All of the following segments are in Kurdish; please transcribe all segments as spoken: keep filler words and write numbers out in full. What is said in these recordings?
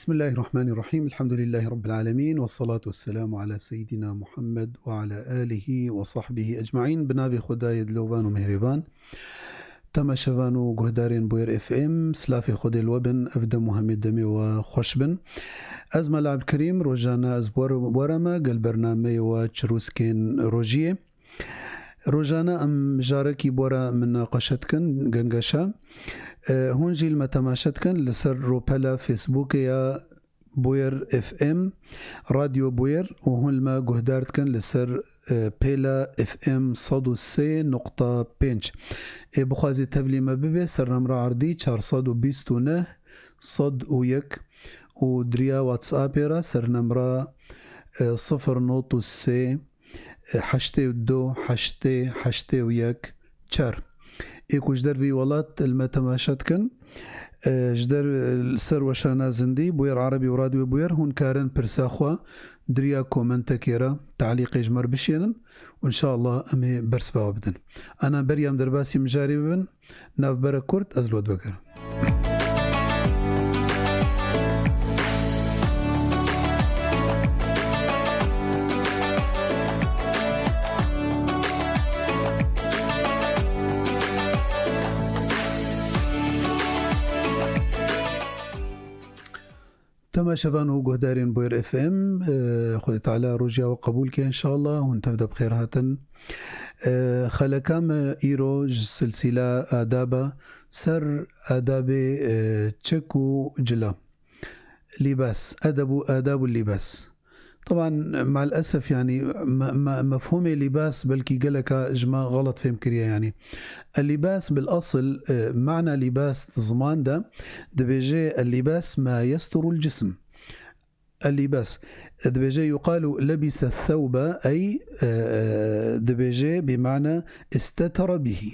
Bismillahirrahmanirrahim. Elhamdülillahi Rabbil alemin. Ve salatu ve selamu ala seyyidina Muhammed ve ala alihi ve sahbihi ecmaîn. Bi navê Xwedayê dilovan û mêhrêvan. Temaşevan û guhdarên Bûyer F M, silafê Xwedê li we bin, ev dem û hemê demê we xweş bin. Ez Mela Ebdilkerîm, rojane ez bi we re me, gel bernameyê we Çirûskên Rojiyê. Rojane em mijarekî bi we re minaqeşe dikin, gengeşe. E, hûn jî li me temaşe dikin li ser rûpela Facebookê ya Bûyer F M, Radyo Bûyer, û hûn li me guhdar dikin li ser, e, pêla F M sed û sê nokta pênc. Ê bixwazî tevlî me bibe, ser nemra erdî çar sed û bîst û neh sed û yek û di riya WhatsAppê re ser nemra, e, sifir not û sê heştê û du heştê heştê û yek çar. Ê ku ji dervî welat li me temaşe dikin, e, ji der, e, li ser weşana zindî, Bûyer Erebî û Radyo Bûyer, hûn karin pirsa xwe di riya komentekê re, talîqê ji me re bişênin û înşallah em ê bersiva we bidin. Ana beriya em derbasî mijarê bibin, navbera kurt ez li we divegerim. Temaşevan û guhdarên Bûyer F M, e, Xwedê Teala rojiya we qebûl ke înşallah, hûn tev de bi xêr hatin. E, xeleka me îro ji silsîla adaba ser adabê, e, çek û cila. Lîbas, edeb û adab û lîbas. Teban, me'l esef, yanî, me-, me-, mefhûmê lîbas belkî geleka ji me xelet fêm kiriye, yanî. El-lîbas bil esil, e, mana lîbas di ziman de dibêje, el-lîbas ma yesturul cisim. El-lîbas. Dibêje, yuqalu lebise thewbe, ey, e, e, dibêje bi mana istetere bihî.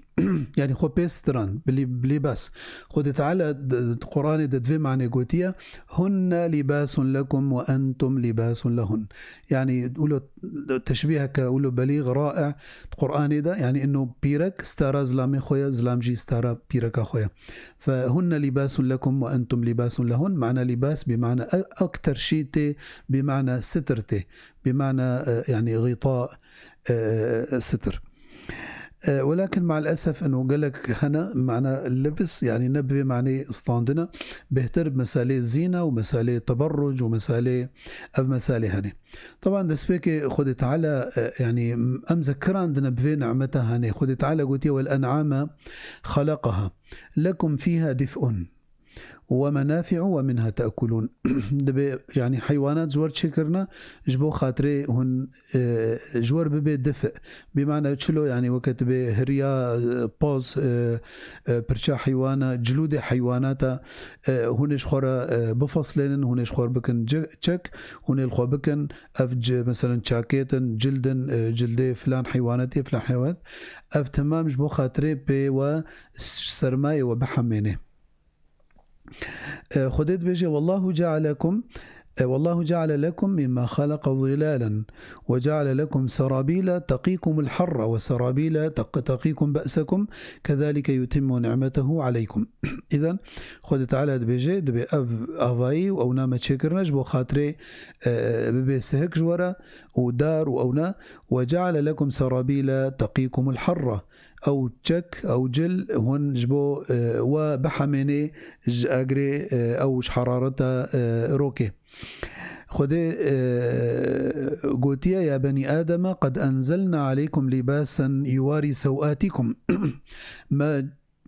Yanî xwe pê sitiran, bi lî-, bi lîbas. Xwedê Teala di, di Qur'anê de di vê manê gotiye, hunne lîbasun lekum ve entum lîbasun lehun. Yanî wilo teşbîheke wilo belîg, rae di Qur'anê de, yanî ino pîrek stara zilamê xwe ye, zilam jî stara pîreka xwe ye. Fe hunne lîbasun lekum ve entum lîbasun lehun. Mana lîbas bi mana e-, ekter şî tê, bi mana sitir tê. Bi mana, e, yanî gîta, e, sitir. E, welakin me'l esef ino gelek hene mana libis, yanî ne bi vê manê standine, bêhtir meselê zîne û meselê teberruc û meselê, ev meselê hene. Teban destpêkê Xwedê Teala, e, yanî em zekirandine bi vê nimeta hene. Xwedê Teala gotiye, "Wel en'ame xeleqaha lekum fîha dif'un." "Ve menafi'u ve minha te'kulûn." Dibe, yanî heywanat ji wer çêkirine, ji bo xatirê hûn, e, ji wer bibe difi. Bi mana çilo, yanî weke dibe hiriya, e, paz, e, e, pirça heywana, cilûdê heywanata, e, hûn ê ji xwe re, e, bifeslênin, hûn ê ji xwe re bikin ce-, çek, hûn ê li xwe bikin, ev ci-, meselen çakêtin, cildin, e, cildê filan heywanatê, filan heywanat. Ev temam ji bo xatirê pê we s-, sermayê we bihemênê. E, Xwedê dibêje, "Wallahu cealekum, e, wallahu ceale lekum mimma xalaqa zilalen ve ceale lekum serabîle teqîkumul harra ve serabîle teq-, teqîkum be'sekum, kezalike yutimmu ni'metehu aleykum." Îzen, Xwedê Teala dibêje, dibe ev avayî û ewna me çêkirine ji bo xatirê, e, bibe sihik ji we re û dar û ewna, "Ve ceale lekum serabîle teqîkumul harra." Ew çek, ew cil hûn ji bo, e, we bihemênê ji egrê, e, ew ji herareta, e, rokê. Xwedê, e, gotiye, "Ya benî Ademe, qed enzelna aleykum lîbasen yuwarî sewatîkum." Me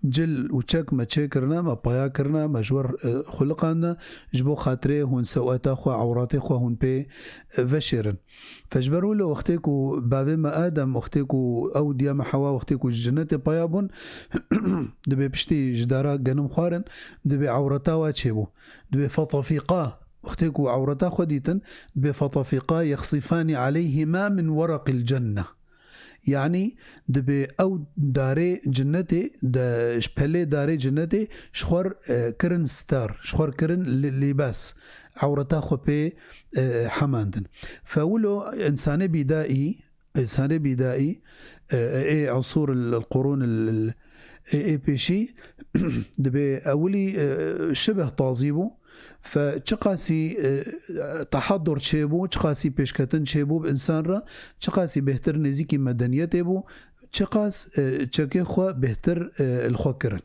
cil û çek me çêkirine, me paya kirine, me ji wer, e, xuliqandine, ji bo xatirê hûn seweta xwe, ewratê xwe hûn pê, e, veşêrin. Fe ji ber wilo wextê ku bavê me Adem, wextê ku ew diya me Hewa, wextê ku ji cenetê paya bûn, dibê piştî ji dara genim xwarin, dibê ewreta wa çêbû. Dibê fetafîqa, wextê ku ewreta xwe dîtin, dibê fetafîqa yexsîfanî aleyhîma min wereqîl cenne. Yanî dibê ew darê cinnetê de, ji pelê darê cinnetê ji xwe r, e, kirin star, ji xwe r kirin li-, lîbas. Ewreta xwe pê, e, hemandin. Fe wilo însanê bîdaî, însanê bîdaî, e, e, ê esûr el, el qurûn el, el, ê, ê pêşî, dibê ewilî, e, şibih tazî bû. Fe çiqasî, e, tehadur çêbû, çiqasî pêşketin çêbû bi insan re, çiqasî bêhtir nêzîkî medeniyetê bû, çiqas, e, çekê xwe bêhtir, e, li xwe kirin.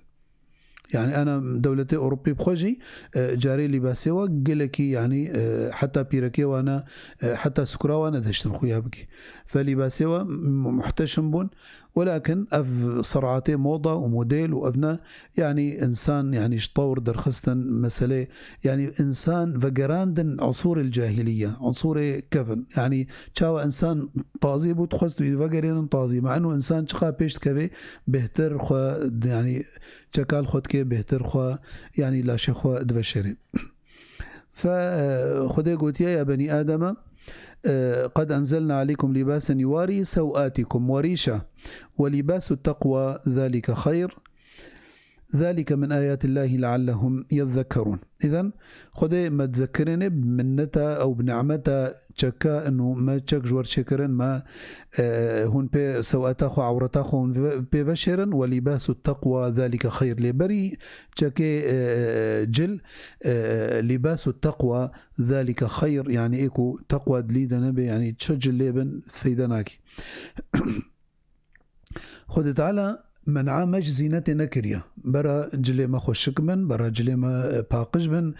Yani ana dewletê Ewropî bi xwe jî, e, carê lîbasê we gelekî, yani, e, heta pîrekê wane, e, heta sukura wane dihiştin xuya bikî. Fe lîbasê we mu-, muhteşim bûn. Welakin ev ser'atê moda û model û ev ne, yani insan, yani ji tewr derxistin meselê, yani insan vegerandin usûrê cahiliye, usûrê kevin. Yani çawa insan tazî bû, dixwest wî vegerênin tazî. Ma eno insan çiqa pêş dikeve, bêhtir xwe, yani çekal xwe dike, bêhtir xwe, yani laşê xwe diveşêrê. Fe, e, Xwedê gotiye, ya benî Ademe, e, "Qed enzelna aleykum libasen yuwari sewatikum ve rîşa ve libasu teqwa zalike xeyr. Zalike min ayatillahi leallehum yezzekkerun." Îden, Xwedê me dizekirinê bi minneta ew bi nimeta çeka inu me çek ji wer çêkirin, me, e, hûn pê seweta xwe, ewreta xwe hûn ve-, pê veşêrin, "Ve libasu teqwa zalike xeyr." Lê berî çekê, e, cil, e, "Libasu teqwa zalike xeyr", yani ê ku teqwa dilî de nebe, yani çi cil lê bin feyde nake. Xwedê Teala men'a me ji zînetê nekiriye. Bera cilê me xweşik bin, bera cilê me, e, paqij bin,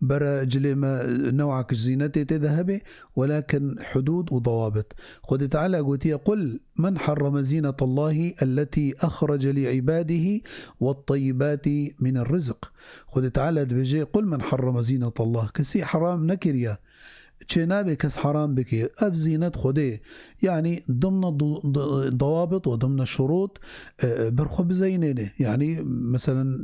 bera cilê me, e, new'ek ji zînetê tê de hebe, welakin hudûd û dawabit. Xwedê Teala gotiye, "Qul men harreme zînetallahi elletî exrece li îbadihi ve teyyibati min rizq." Xwedê Teala dibêje, "Qul men harreme zînetallah." Kesî heram nekiriye. Çênabe kes heram bike. Ev zînet Xwedê. Yani dimna du-, d-, dawabit ve dimna şurût, e, ber xwe bizeynêne. Yani meselen,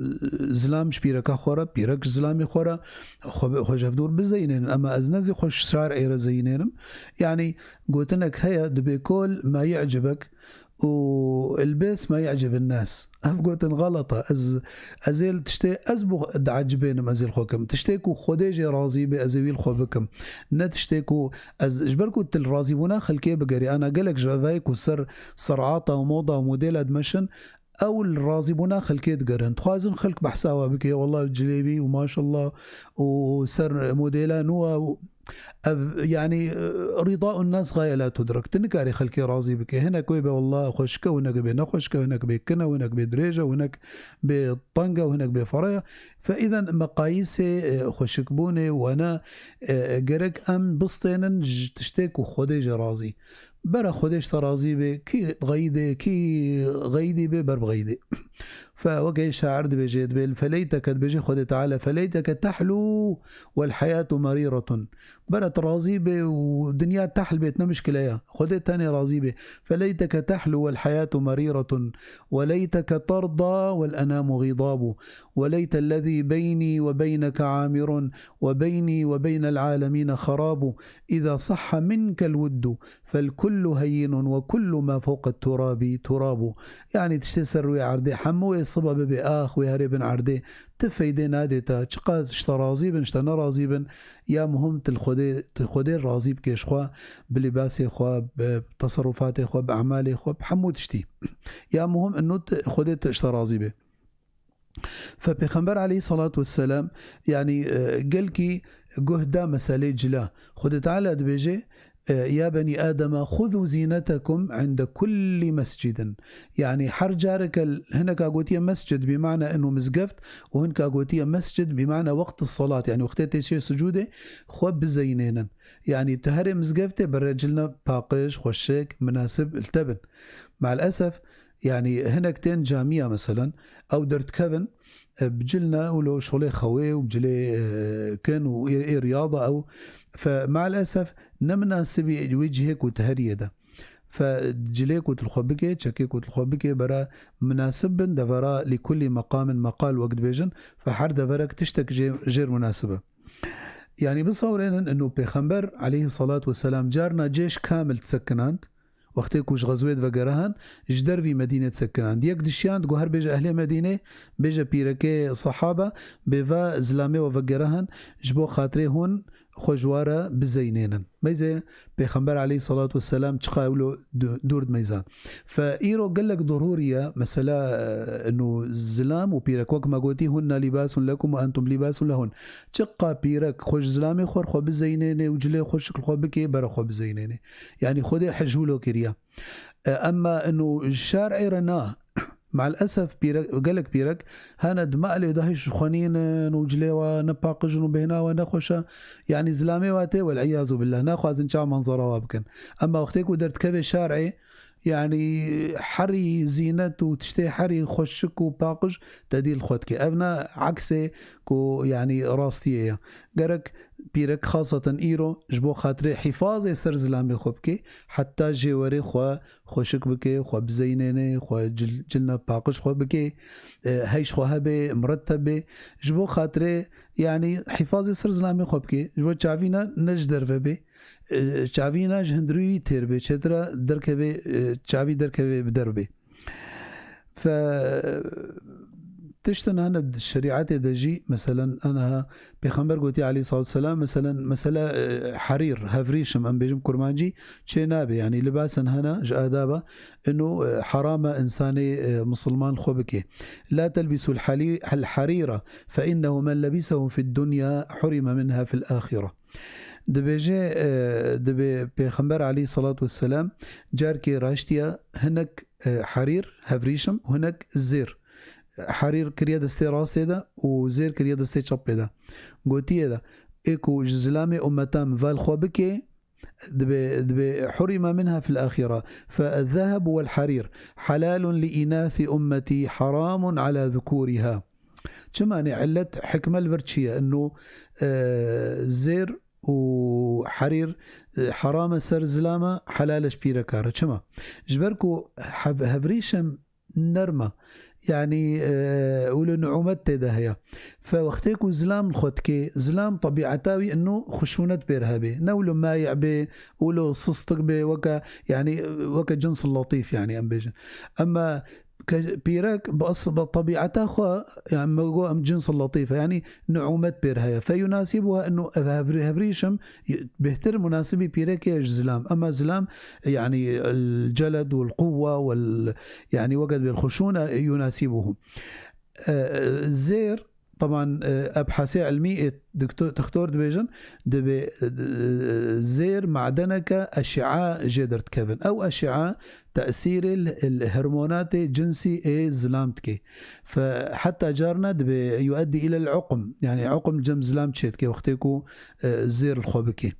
zilam ji pîreka xwe re, pîrek ji zilamê xwe re, xwe bi-, xwe ji hevdûr bizeynênin. Ema ez ne zî xwe ji şar'ê re zeynênim. Yani gotinek heye, dibê kol ma yecibek, û ilbes ma yecibin nas. Ev gotin xelet e. Ez, ez ê li tiştê ez bû diecibênim, ez ê li xwe kim. Tiştê ku Xwedê jê razî be, ez ê wî li xwe bikim. Ne tiştê ku ez, ji ber ku tu li razîbûna xelkê bigerî. Ana gelek ji evayê ku ser ser'ata û moda û modela dimeşin, ew li razîbûna xelkê digerin. Dixwazin xelk behsa we bike, "Wallah cilê wî û maşallah û ser modela nû e." Ev, yani, rîda û nas gaye la tudrek. Tu nikarî xelkê razî bike. Hinek wê be, wallah, xweşik e, hinek bê nexweşik e, hinek bê kin e, hinek bê dirêj e, hinek bê teng e, hinek bê fere ye. Fe îden meqayîsê, e, xweşikbûnê wana, e, gerek em bistênin ji tiştê ku Xwedê jê razî. Bera Xwedê ji te razî be, kî xeyîdê, kî xeyîdî be, ber bi xeyîdê. Fe weke şair dibêje, dibê, "Feleyteke", dibêje Xwedê Teala, "Feleyteke tehlû wel heyatu merîretun." Bera tu razî be û dinya tehl bêt, ne mişkile ya. Xwedê tenê razî be. "Feleyteke tehlû wel heyatu merîretun. Ve leyteke terda wel enamu xidabu. Ve leytellezî beynî ve beyneke amirun. Ve beynî ve beynel alemîne xarabu. İza sahha minkel wuddu. Fel kullu heyyinun ve kullu ma fewqet turabi turabu." Yani tiştê ser rûyê erdê, hemû wê siba bibe ax, wê herê bin erdê, ti feydê nadê te. Çiqas ji te razî bin, ji te nerazî bin, ya muhim tu li Xwedê, tu Xwedê razî bike ji xwe, bi lîbasê xwe, bi teserrufatê xwe, bi emalê xwe, bi hemû tiştî. Ya muhim inu tu Xwedê tu ji te razî be. Fe Pêxember aleyhissalatu vesselam, yani, e, gelkî guh da meselê cila. Xwedê Teala dibêje, e, "Ya benî Ademe, xuzu zînetekum inde kulli mescidin." Yani her careke l-, hineka gotiye mescid, bi mana inu mizgeft, û hineka gotiye mescid, bi mana waqt salat, yani wextê tê çê sucûdê, xwe bizeynênin. Yani tu herê mizgeftê bere cilne paqij, xweşik, minasib li te bin. Maalesef, yani hinek tên camiya meselen, ew derdikevin, e, bi cilne û lo şolê xewê û bi cilê, e, kin û ê, ê riyada ew. Fe maalesef ne minasibî wê cihê ku tu heriyê de. Fe cilê ku tu li xwe bike, çekê ku tu li xwe bike, bera minasib bin, devera li kulli meqamin meqal wek dibêjin, fe her deverek tiştek jê, jêr minasib e. Yani bisawrênin inu Pêxember aleyhissalatu vesselam carna cêş kamil disekinand, wextê ku ji xezwê divegerihan, ji dervî Medînê disekinand. Yek dişiyand, got her bêje ehlê Medînê, bêje pîrekê sehaba, bê va zilamê we vegerihan, ji bo xatirê hûn xwe ji wa re bizeynênin. Meyzê Pêxember aleyhissalatu vesselam çiqa ewlo du-, dûr dimeyzan. Fe îro gelek dorûrî ye, mesela, e, inu zilam û pîrek, wek me gotî, "Hunne lîbasun lekum ve entum lîbasun lehun." Çiqa pîrek xwe ji zilamê xwe, xwe bizeynênê û cilê xweşik xwe bikê, bere xwe bizeynênê. Yanî Xwedê hejûlo kiriye. E, emma inu ji şer'ê re na. Me'el esef pîrek, gelek pîrek hene di me'lê de hîş xwenînin û cilê we ne paqij in û bêhna we ne xweş e. Yanî zilamê we tê, wel iyâzu billah, naxwazin çawa manzara we bikin. Emma wextê ku derdikeve şer'ê, yanî herî zînet û tiştê herî xweşik û paqij te dî li xwe dike. Ev ne eksê ku yanî rastiyê ye. Gerek pîrek xaseten îro ji bo xatirê hîfazê ser zilamê xwe bike, heta jêwerê xwe xweşik bike, xwe bizeynêne, xwe cil-, cilna paqij xwe bike, e, heyş xwe hebe, miretteb be. Ji bo xatirê, yanî hîfazê ser zilamê xwe bike, ji bo çavîna ne ji derve be, e, çavîna ji hundirî wî têr be, çêtir e derkeve, e, çavî derkeve bi derve. Fe tiştin hene di şerîetê de jî, meselen, aniha Pêxember gotiye aleyhissalatu vesselam, meselen, mesela, e, herîr, hevrîşim, em bêjim kurmancî, çê nabe. Yanî libasen hene ji adaba inu, e, heram e însanê, e, misilman xwe bike. "La telbisul hali-, hel harîra, fe innehu men lebisehu fid dunya hurime minha fil ahîre." Dibêje, e, dibê Pêxember aleyhissalatu vesselam carkê raştiye hinek, e, herîr, hevrîşim, hinek zêr. Herîr kiriye destê rastê de û zêr kiriye destê çepê de. Gotiye de, ê ku ji zilamê ummeta min ve li xwe bike, dibê, dibê hurime minha fil ahîre. Fe zeheb wel herîr helalun li înathî ummetî heramun ala zukûrîha. Çima ne illet, hikme li vir çi ye? Inu, e, zêr û herîr, e, heram e ser zilama, helal e ji pîreka re. Çima? Ji ber ku hev-, hevrîşim nerm e. Yanî, e, wilo nu'umet tê de heye. Fe wextê ku zilam li xwe dike, zilam tebîeta wî inu xuşûnet pêr hebe. Ne wilo mayî be, wilo sistik be, weke, yanî, weke cins letîf, yanî em bêjin. Emma ke pîrek bi asl, bi tebîeta xwe, yanî me got em cins letîf e, yanî nu'umet pêr heye. Fe yunasibuha inu ev hevrî-, hevrîşim bêhtir munasibî pîrekê ye ji zilam. Emma zilam, yanî el celed wel quwwe wel, yanî weke dibê el xuşûne yunasibuhu. E, zêr, teban, e, ebhasê ilmî ê doktor, doktor dibêjin, dibê, e, zêr madeneke eşîa jê derdikevin. Ew eşîa tesîrê li, li hormonatê cinsî ê zilam dike. Fe heta carna dibê yueddi îlel uqm. Yanî uqm cem zilam çêdike wextê ku, e, zêr li xwe bike.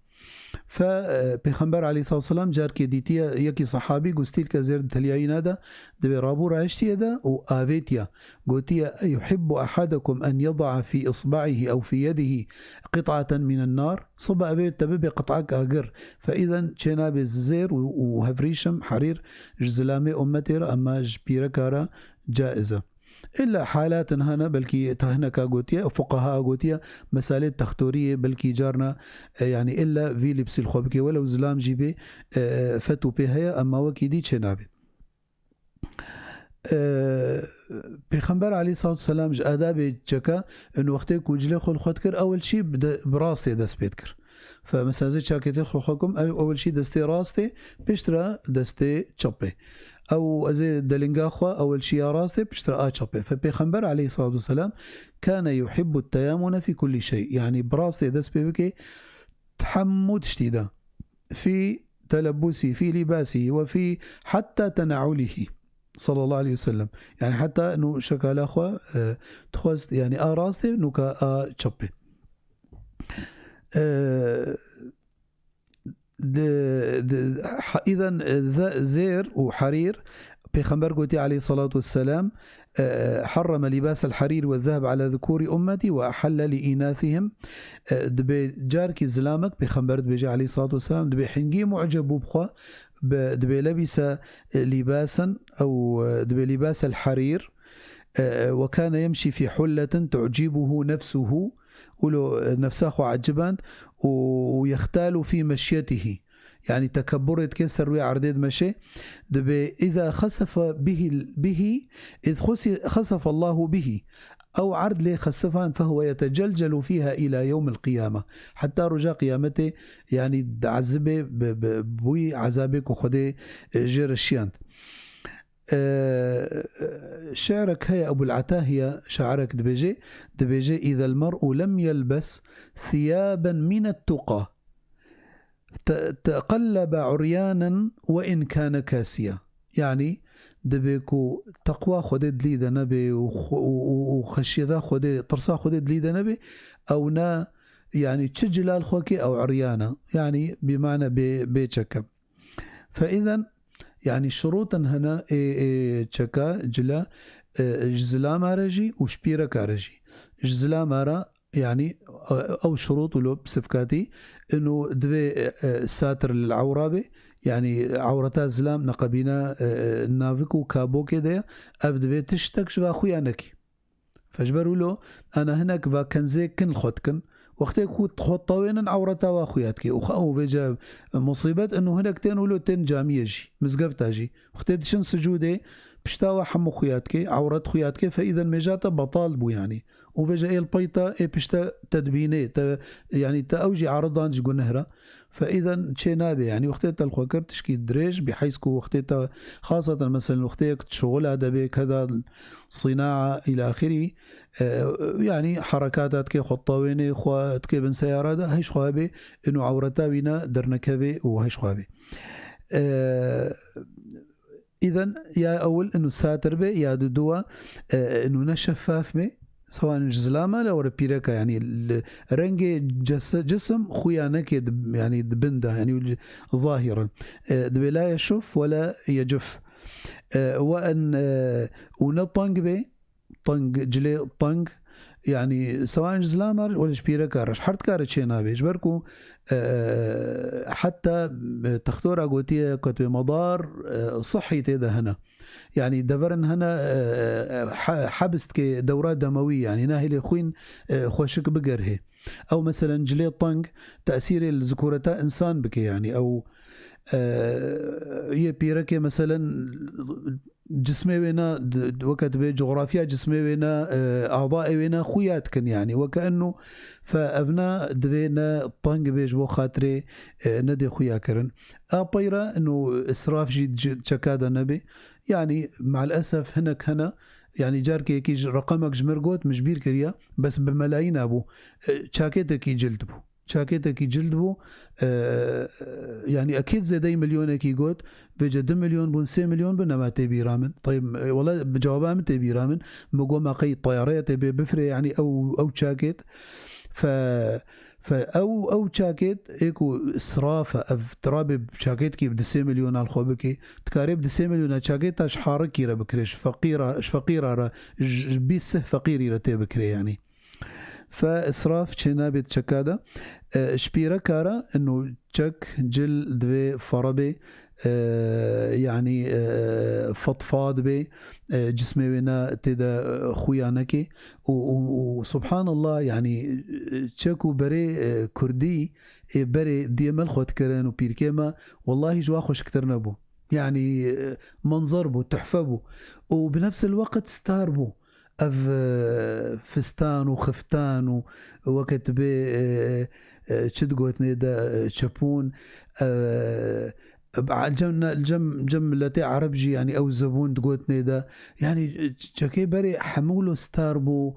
Fe, e, Pêxember aleyhissalatu vesselam carkê dîtiye yekî sehabî ku stîlke zêr di teliyayî nede, dibê rabû rahiştiye de û avêtiye. Gotiye, "Eyuhibbu ahadukum en yada'a fî isba'ihi ew fî yedihi qit'aten minen nar?" Sibe evê te bibe qit'ak agir. Fe îden çênabe zêr û, û hevrîşim, herîr ji zilamê ummetê re, emma ji pîreka re caiz e. Îlla halatin hene, belkî te hineka gotiye, fuqaha gotiye, meselê textoriyê, belkî carna, e, yanî îlla vî lîbsî li xwe bike, welew zilam jî bê, e, fetû pê heye, emma wekî dî çênabe. E, Pêxember aleyhissalatu vesselam ji adabê çeka, in wextê ku cilê xwe li xwe dikir, ewil çî bi de-, bi rastê dest pê dikir. Fe mesela zê çaketê xwe xwe kim, ew, ewil çî destê rastê, piştre destê çepê. Ew ez ê delinga xwe, ewil çî ya rastê, piştre a çepê. Fe Pêxember aleyhissalatu vesselam kane yuhibbu teyamune fî kulli şey. Yanî bi rastê dest pê bike, di hemû tiştî de. Fî telebbusî, fî lîbasî ve fî hetta tenaulîhî. Sallallahu aleyhi ve sellem. Yanî heta nû şekala xwe, e, dixwest, yanî a rastê, nûka a çepê. E, di, di, ha, îden, e, ze-, zêr û herîr, Pêxember gotî aleyhissalatu vesselam, e, "Harreme lîbasel herîr ve zeheb ala zukûrî ummetî ve ehelle li înathihim." E, dibê carkî zilamek, Pêxember dibêje aleyhissalatu vesselam, dibê hingî mu'ceb bû bi xwe, bi, dibê lebîse, e, lîbasen ew, e, dibê lîbasel herîr, e, "Ve kane yemşî fî hulletin tu'cibuhu nefsuhu." Wilo, e, nefsa xwe eciband û, û "yextalu fî meşyetihî." Yanî tekebburê dike ser wê erdê dimeşe. Dibê, "Îza xesefe bihî, bihî, îz xusi-, xesefe Allahu bihî." Ew erd lê xesifand, فهو يتجلجل فيها إلى يوم القيامة. Heta roja qiyametê, yanî diezibê bi, bi, bi wî ezabê ku Xwedê, e, jê re şiyand. E, şi'rek heye, Ebul Atahiye şairek dibêje, dibêje: إذا المرء لم يلبس ثيابا من التقى ت-، تقلب عريانا وإن كان كاسيا. Yanî, dibê ku teqwa Xwedê dilî de nebe û xwe-, û, û, û xeşyeta Xwedê, tirsa Xwedê dilî de nebe, ew ne, yanî, çi cilal xwe ke ew iryan e. Yanî, bi mane bê, bê çeke. Fe îzen, yanî, şirûtin hene ê, ê çeka, cila, e, ji zilama re jî û ji pîreka re jî. Ji zilama re, yanî, e, ew şirût wilo bi sifkatî, ino divê, e, e, satir lil ewra be, yanî, ewreta zilam neqebîna, e, e, navik û kabokê de ye, ev divê tiştek ji va xuya nekî. Fe ji ber wilo, ana hinek va kenzê kin xwe dikin, wextê ku xwe tawênin ewreta wa xuya dike. Û xe-, û vêce musîbet, ino hinek tên wilo tên camiyê jî, mizgefta jî. Wextê diçin sicûdê, pişta wa hemû xuya dike, ewret xuya dike, fe îzen mêja te betal bû, yanî. Û vêce êl pey te, ê pişte te dibînê, te, yanî, te ew jî aridan ji guneh re. Fe îzen çê nabe, yanî, wextê te li xwe kir tişkî dirêj, biheyz ku wextê te, xaseten, meselen, wextê yek şixula de be, keda, sinaa, îlâ axirî, e, yanî, herekata dike, xwe tawênê, xwe dike bin seyara de, hej xwe be, ino ewreta wî ne dernekeve û hej xwe be. E, Îden ya ewil inu satir be, ya duduwa, e, inu ne şeffaf be, sewan ji zilama le were pîreka, yanî li rengê cese-, cisim xuya neke di, yanî di bin de, yanî zahiren. E, dibê la yeşuf ve la yecuf. E, ve en, e, û ne teng be, teng, cilê teng, yanî sewan ji zilama re wele ji pîreka re, ji her dika re çê nabe. Ji ber ku, e, heta, e, textora gotiye ku tu medar, e, sihî tê de hene. Yanî deverin hene, e, e, he-, hebs dike dewra demewî, yanî nahêlê xwîn, e, xweşik bigerhê. Ew meselen cilê teng tesîrê li zikureta însan bike, yanî ew, e, yê pîrekê meselen cismê wê ne, d-, d-, weke dibê coxrafiya cismê wê ne, e, adaê wê ne xuya dikin, yanî weke eno, fe ev ne divê ne teng bê ji bo xatirê, e, nedê xuya kirin. A peyre eno israf jî di çeka de nebe. Yanî, me'l esef hinek hene, yanî carkê yekî ji reqemek ji mir got, min ji bîr kiriye, bes bi melayîna bû. E, çakêtekî cild bû. Çakêtekî cild bû, e, yanî ekîd zêdeyî milyonekî got, vêce du milyon bûn, sê milyon bûn, nema tê bîra min. Tayb, e, wela bi cewaba min tê bîra min. Min got, ma qey teyareye tê bê bifirê, yanî ew, ew çakêt. Fe, fe ew, ew çakêt, ê ku israf e, ev tirabê çakêtkî bi du sê milyon al xwe bikê, dikarê bi du sê milyona çakêta ji harikî re bikirê, ji feqîra, ji feqîra re, ji, ji bîst sih feqîrî re tê bikirê, yanî. Fe israf çênabê di çeka de. E, ji pîreka re ino çek, cil divê fere bê, e, yanî, e, fetfad bê, e, cismê wê ne tê de, e, xuya nekê. Û, û, û subhanallah, yanî, e, çek û berê, e, kurdî, ê berê diyê me li xwe dikirin û pîrkê me, wellahî ji wa xweşiktir nebû. Yanî, e, menzer bû, tuhfe bû. Û bi nefsil weqt star bû. Ev, e, fistan û xiftan û weke tu bê, e, e, çi digotinê de, e, çepûn, e, cem, cem, cem miletê Ereb jî, yanî ew zebûn digotinê de. Yanî ç-, çekê berê hemû lo star bû.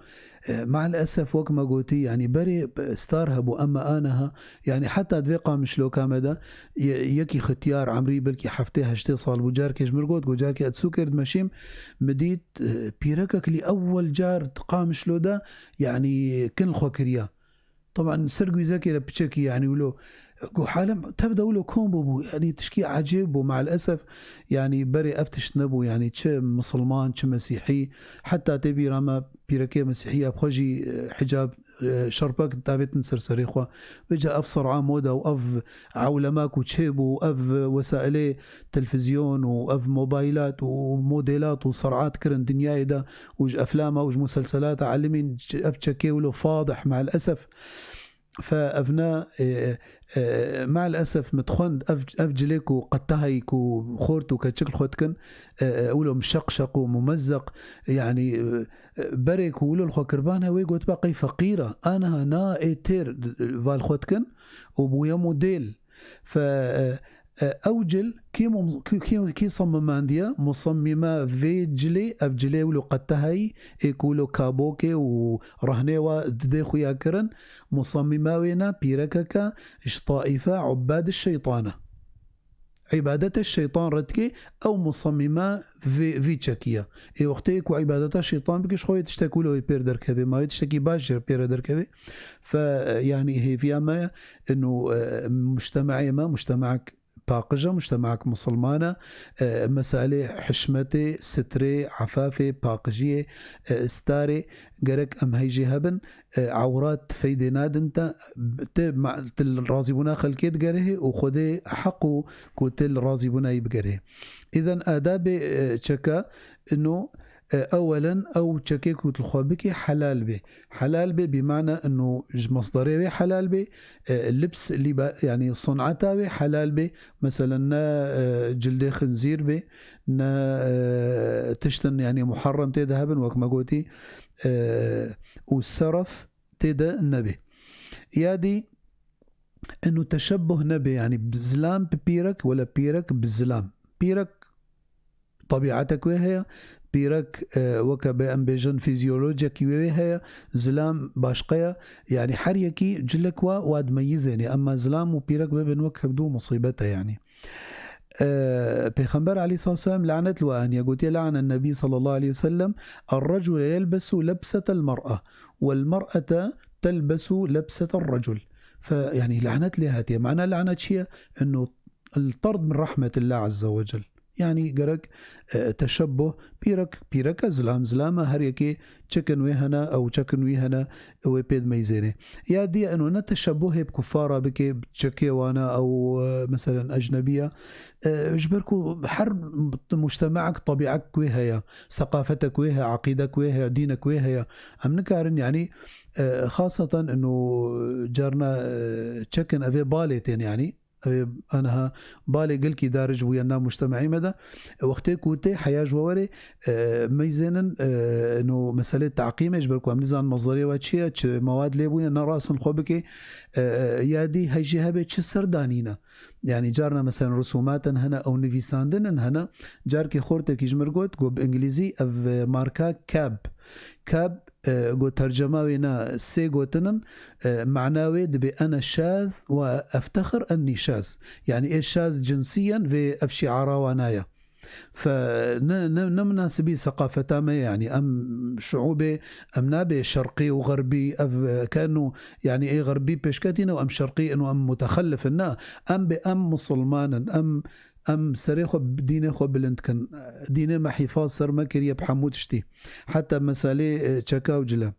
E, me'l esef wek me gotî, yanî berê star hebû, ema aniha, yanî heta di vê qamişloka me de ye-, yekî xitiyar, emrî belkî heftê heştê sal bû, carkê ji mir got, got, carkê ez sûkê dimeşîm, min dît, e, pîrekek lî ewel car di qamişlo de, yanî kin xwe kiriya. Teban ser gwîzekê re piçekî, yanî wilo, got, halem tev de wilo kom bûbû, yanî tişkî ecêb bû, me'l esef, yanî berê ev tişt nebû, yanî çi misilman, çi mesîhî, heta tê bîra me pîrekê mesîhî ev xwe jî, e, hicab, e, şerpek davêtin ser serê xwe. Vêca ev ser'a moda û ev ewlema ku çêbû, ev wesailê televîzyon û ev mobaylat û modêlat û ser'at kirin dinyayê de û ji eflama û ji muselselata elimîn ev çekê wilo fadih, me'l esef. Fe evna, e, e, ma'l esef min dixwend ev, ev cilê ku qetehayî ku xort û keçik li xwe dikin, e, e, wilo mişeqşeq û mumezzeq, yanî, e, e, berê ku wilo li xwe kiribane, wê gotiba qey feqîr e, aniha na ê têr, e, va li xwe dikin û bûye modêl. Fe, e, e, ew cil kî mum-, kî, kî, kî semimandiye? Musammîma vê cilê, ev cilê wilo qetehayî, ê ku wilo kabokê û rehnê wa didê xuya kirin, musammîma wê ne pîrekeke ji taîfe ubad şeytan e. Îbadete şeytan re dike, ew musammîma vê, vî çekî ye. Ê wextê ku îbadeta şeytan bike, ji xwe yê tiştek wilo wê pêr derkeve, ma wê tiştekî baş jê pêre derkeve. Fe, yanî hêviya me ye, ino, e, mujtema'ê me, mujtema'ek paqij e, mujtema'ek misilman e, e, meselê hişmetê, sitrê, efafê, paqijiyê, e, starê, gerek em hey jê hebin, e, ewrat feydê nadin te, te ma-, tu li razîbûna xelkê digerihê û Xwedê heq û ku tu li razîbûna yî bigerihê. Îden adabê, e, çeka, ino, e, ewelen ew çekê ku tu li xwe bikî helal bê. Helal bê, bî mana ino ji mesderê wê helal bê, e, libs, lîba-, yanî sun'eta wê helal bê. Meselen ne, e, cildê xinzîr bê, ne, e, tiştin yanî muharrem tê de hebin, wek me gotî, e, û seref tê de nebê. Ya dî, inu teşebbuh nebe, yanî bi zilam bi pîrek, wela pîrek bi zilam. Pîrek tebîetek wê heye, pîrek, e, weke bê em bêjin fîzyolojekî wê wê heye, zilam başqe ye. Yanî her yekî cilek wa, wa dimeyizênê. Emma zilam û pîrek bibin wek hevdû musîbet e yanî. E, Pêxember aleyhissalatu vesselam lanet li we aniye, gotiye, "La'nen Nebî sallallahu aleyhi ve sellem, er-recule yelbesu lebsetel mer'a, vel mer'ete telbesu lebsetel recul." Fe, yanî lanet lê hatiye. Mana lanet çi ye? Inu el-tard min rahmetillah azze ve cel. Yanî gerek, e, teşebbuh, pîrek, pîreke zilam, zilame, her yekê çekin wê hene, ew çekin wî hene, wê pê dimeyzêne. Ya diye eno ne teşebbuhê bi kuffara bike, bi çekê wana ew, e, meselen ecnebiya. E, ji ber ku her mujtemaek tebîek wê heye, seqafetek wê heye, eqîdek wê heye, dînek wê heye. Em nikarin, yanî, e, xaseten eno carna, e, çekin evê balê tên, yanî, Ev ê aniha balê gelkî daric bûye nav mujtemeî me de. Wextê ku tê heya ji we werê, e, meyzênin, e, no meselê teqîmê, ji ber ku em nizanin mezderê we çi ye, çi mewad lê bûye, ne rast in xwe bike, e, e, ya dî hej jî hebe çi ser danîne. Yanî carna meselen rusûmatin hene ew nivîsandinin hene. Carkê xortekî ji mir got, got bi îngilîzî ev, e, marka Kab. Kab, e, got tercema wê ne sê gotin in, e, mana wê dibe ene şaz ve eftexir enni şaz. Yanî ê şaz cinsiyen vê ev şiara wana ye. Fe ne, ne, ne minasibî seqafeta me ye, yanî em şuûbê, em nabê şerqî û xerbî, ev, e, kenu, yanî ê xerbî pêşketî ne û em şerqî in û em mutexellif in. Na, em bê em musulman in, em, em serê xwe, dînê xwe bilind kin. Dînê me hîfaz ser me kiriye bi hemû tiştî. Heta meselê, e, çeka û cile.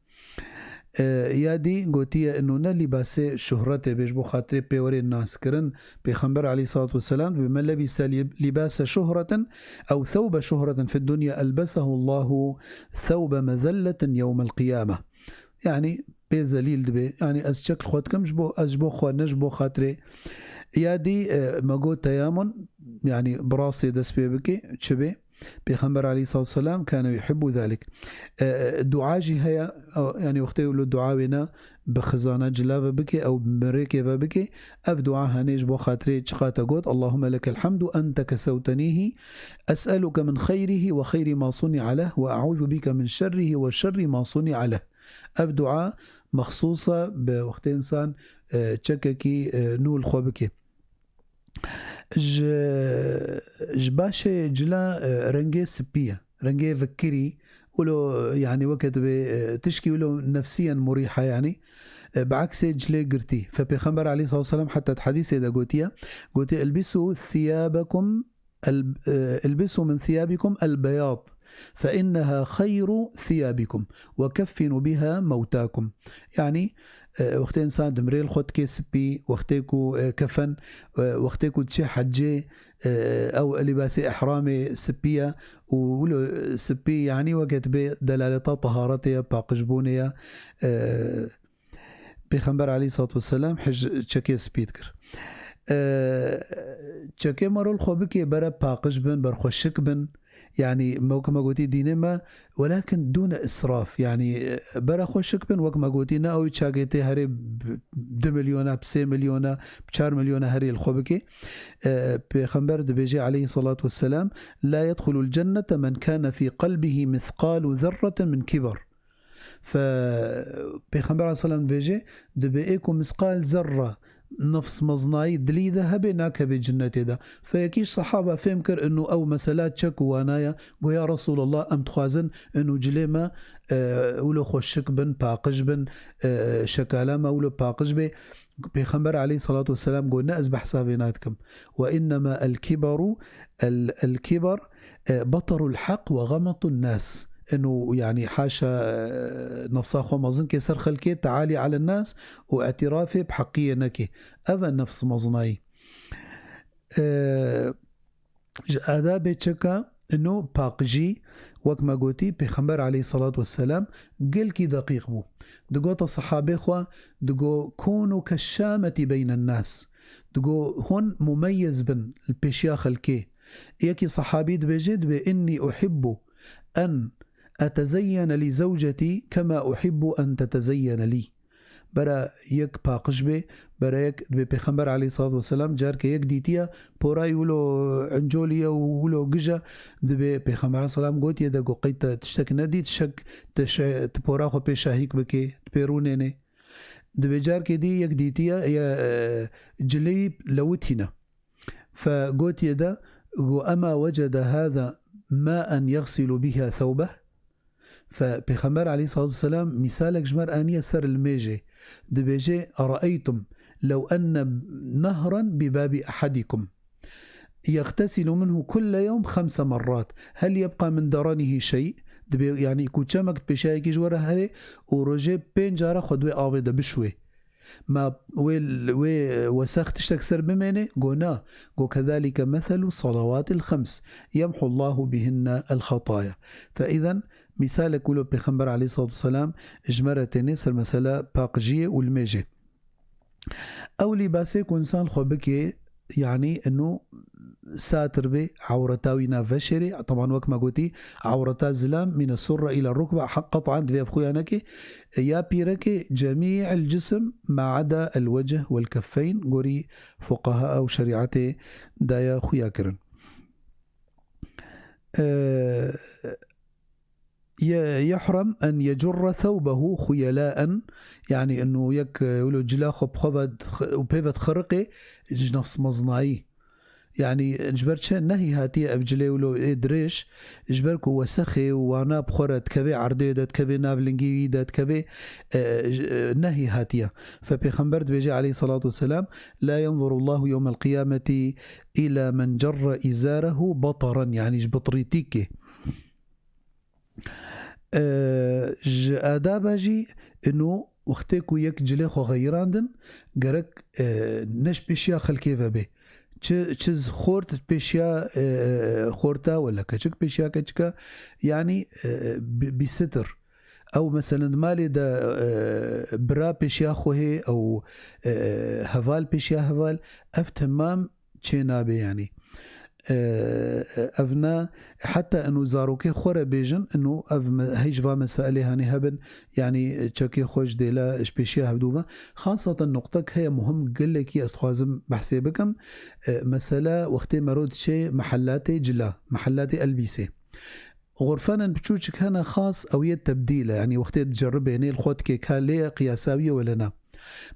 E, ya dî gotiye, inu ne lîbasê şuhretê bê ji bo xatirê pê werê naskirin. Pêxember aleyhissalatu vesselam dibe, "Men lebise lî-, lîbase şuhretin ew thewbe şuhretin fid dunya elbesehu Allahu thewbe mezelletin yewmel qiyame." Yanî pê zelîl dibe. Yanî ez çek li xwe dikim ji bo, ez ji bo xwe, ne ji bo xatirê. Ya dî, e, me got teyamun, yanî bi rastê dest pê bike, çi bê? Pêxember aleyhissalatu vesselam kane yuhibbu zalik. E, e, dua jî heye, e, yanî wextê wilo dua wê ne bi xizana cila ve bike, ew bi mirêkê ve bike, ev dua hene ji bo xatirê çiqa te got, "Allahümme lekel hamdu ente kesewtenihi, es'eluke min xeyrihi ve xeyri ma suni'a leh ve e'uzu bike min şerrihi ve şerri ma suni'a leh." Ev dua mexsûs e bi wextê însan, e, çekekî, e, nû li xwe bike. Ji, ji başê cila, e, rengê spî ye. Rengê vekirî, wilo, yanî weke divê, e, tişkî wilo nefsiyen murîh e, yanî, e, bi eksê cilê girtî. Fe Pêxember aleyhissalatu vesselam heta di hedîsê de gotiye, gotiye, "Elbisu thiyabekum el-, e, elbisu min thiyabikum el-beyad, fe inneha xeyru thiyabikum, ve keffinu biha mewtakum." Yanî, e, wextê însan dimrê li xwe dike spî, wextê ku, e, kefen, e, wextê ku diçe hecê, e, ew lîbasê ihramê spî ye û wilo spî, yanî weke dibê delaleta teharetê ye, paqijbûnê ye, e, Pêxember aleyhissalatu vesselam hij-, çekê spî dikir. E, çekê me rol xwe bikê, bere paqij bin, ber xwe şik bin. Yani, me wek me gotî dînê me, welakin dûne israf. Yani, e, bere xwe şik bin, wek me gotî, ne ew çakê tê herê b-, du milyona, bi sê milyona, bi çar milyona herê li xwe bikê. E, Pêxember dibêje aleyhissalatu vesselam, "La yedxulul cennete men kane fî qelbihi mithqalu zerreten min kibar." Fe, Pêxember aleyhisselam dibêje, dibê ê ku misqal zerre nefs mezinayî dilî de hebe, nakeve cinnetê de. Fe yekî ji sehaba fêm kir, inu ew mesela çek û wana ye, got, "Ya Resulallah, em dixwazin inu cilê me, e, wilo xweşik bin, paqij bin, e, şekala me wilo paqij bê." Pêxember aleyhissalatu vesselam got, "Ne, ez behsa vê nadikim. Ve innema el kibaru, el, el kibar, e, batarul haq ve gamatun nas." Inu, yani, haşa, e, nefsa xwe mezin ke ser xelkê, teali alen nas û etirafê bi heqiyê neke. Ev e nefs mezinayî. E, Ji adabê çeka ino paqijî, wek me gotî, Pêxember aleyhissalatu vesselam gelkî deqîq bû. Digota sehabê xwe, digo, "Kûnû keşşametî beynen nas." Digo, "Hûn mumeyyiz bin li pêşiya xelkê." Yekî sehabî dibêje, dibê, "Innî uhibbu en etezeyyene li zewcetî kema uhibbu en tetezeyyene lî." Bera yek paqij bê, bera yek dibê Pêxember aleyhissalatu vesselam carke yek dîtiye, porayî wilo encolî ye û wilo gije, dibê Pêxember aleyhisselam gotiye de, got, "Qey te tiştek nedît, şek te şe-, tu pora xwe pê şahîk bikê, tu pê rûnênê." Dibê carkê dî yek dîtiye, ye, e, cileyî lewitîne. Fe gotiye de, got, "Ema wecede hâza maen yexsilu biha thewbeh?" Fe Pêxember aleyhissalatu vesselam mîsalek ji me re aniye ser limêjê. Dibêje, "Eraeytum lew enne nehran bi babi ehadikum yextesilu minhu kulle yewm xemse merrat, hel yebqa min derenihi şey?" Dibê, yani, ku çemek pêşayekî ji we re herê û rojê pênc cara xwe di wê avê de bişwê. Ma wê, wê wesex tiştek ser bimêne? Go na. Go, "Kezalike meselu salawatil xems, yemhullahu bihinne el xataya." Fe îzen, mîsalek wilo Pêxember aleyhissalatu vesselam ji me re têne ser mesela paqijiyê û limêjê. Ew lîbasê ku însan xwe bike, yani, inu satir bê, ewreta wî na veşêrê. Teban wek me gotî, ewreta zilam mîne surre île rukbe, heq qet'an divê ev xuya neke, ya pîrekê cemî'el cisim ma eda el wecih wel keffeyn, gorî fuqaha ew şerîetê daye xuya kirin. Ee, ye-, yehrem en yecurre thewbehu xuyelaen, yani inu yek, e, wilo cila xwe bi xwe ve dix-, û pê ve dixiriqê ji nefs mezinayî. Yani ji ber çi nehyî hatiye ev cilê wilo ê dirêj, ji ber ku wesexê û wana bi xwe re dikeve erdê de, dikeve nav lingî wî de, dikeve, e, j-, e, nehyî hatiye. Fe Pêxember dibêje aleyhissalatu vesselam, "La yenzuru Allahu yewmel qiyameti ila men cerre izarehu bataran", yani ji bitirîtîkê. E, ji adaba jî ino wextê ku yek cilê xwe xeyirandin, gerek, e, ne ji pêşiya xelkê ve bê. Çi, çi z-, xort pêşiya, e, xorta wele keçik pêşiya keçika, yani, e, bi-, bîsitir. Ew meselen di malê de, e, bira pêşiya xwe hê, ew, e, heval pêşiya heval, ev temam çê nabe, yani. E, ev ne, heta inu zarokê xwe re bêjin, inu ev me-, hej va mesailê hani hebin, yani çekê xwe ji dêla ji pêşiya hevdû ve. Xaseten nuqtek heye muhim gelekî ez dixwazim behsê bikim. E, mesela wextê mero diçê mehellatê cila, mehellatê elbîsê. Xurfenin piçûçik hene xas ew yê tebdîl e, yanî wextê diceribênê li xwe dikê ka lê ye qiyasa wî ye wele na.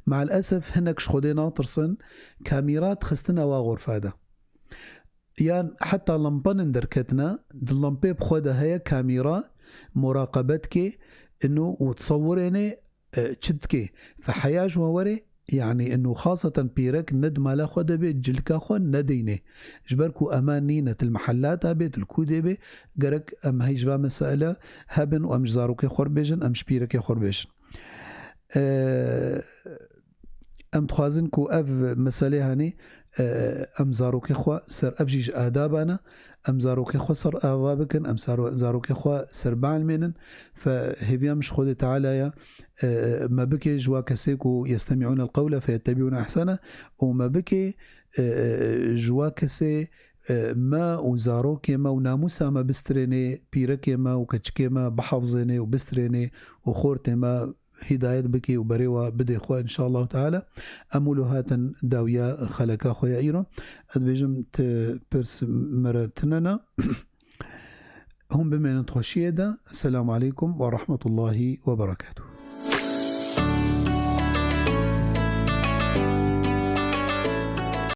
Me'el esef hinek ji Xwedê natirsin, kamîra dixistin ewa xurfa de. Yan heta limpenin derketine, di limpê bi xwe de heye kamîra, muraqebe dike, ino û disewirênê, e, çi dikê. Fe heya ji wan were, yani inu xaseten pîrek ne di mala xwe de bê, cilka xwe nedeyne. Ji ber ku ema nîne, til mehellata bê, til kûdê bê, gerek em hej va mesaile hebin û em ji zarokê xwe bêjin, em ji pîrekê xwe bêjin. E, em dixwazin ku ev meselê hani, e, em zarokê xwe ser, ev jî ji adaba ne, em zarokê xwe ser ava bikin, em saro-, zarokê xwe ser bielmênin. Fe hêviya min ji Xwedê Teala ye, e, me bike ji wa kesê ku yestemi'ûnel qewle feyettebîûne ehsene û me bike, e, e, ji wa kesê, e, me û zarokê me û namûsa me bistrênê, pîrekê me û keçikê me bihafzênê û bistrênê û xortê me hîdayet bikî û berê wa bidê xwe, inşallah teala. Em wilo hatin dawiya xeleka xwe ya îro. Ez dibêjim ti pirs mere tine ne. Hûn bimênin xweşiyê de. Selamu aleykum ve rahmetullahi ve berekatuh.